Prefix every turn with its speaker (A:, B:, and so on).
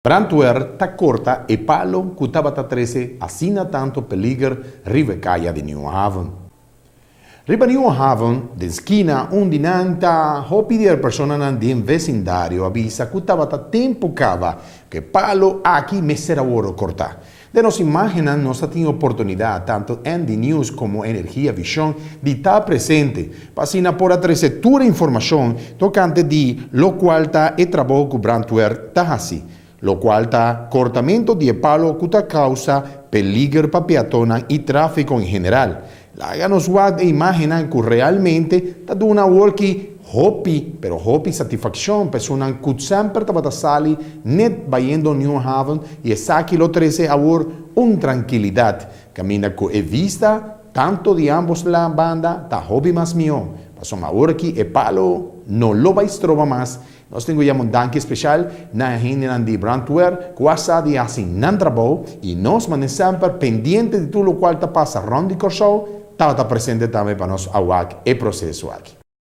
A: Brandweer ta corta e palo cu tabata trece asina tanto peliger riba e caya di Nieuwe Haven. Riba Nieuwe Haven, den skina un di nan ta hopi di e personanan den vecindario a bisa cu tabata tempo caba cu e palo aki mester a worde corta. Den nos imágennan nos ta tin oportunidat, tantu ND News komo Energia Vision, di ta presente, pa asina por a trese tur e informashon tokante di lokual ta e trabou ku brantwer ta hasi, lokual ta kortamentu di e palo ku ta kousa peliger pa peatonnan i tráfiko en general. Laga nos wak e imágennan ku realmente ta duna awor ki hopi, pero hopi satisfakshon pa esunnan ku semper tabata sali net bayendo Nieuwe Haven i esaki lo trese awor un trankilidat kaminda ku e vista tanto di ambos la banda ta hopi mas mihó pasobra awor aki e palo no lo bai stroba mas. Nos tin ku yama un danki speshal na e hendenan di brandweer ku a sa di hasi nan trabou i nos mane semper pendiente di tur lokual ta pasa rònt di Kòrsou tabata presente tambe pa nos a wak e proseso aki.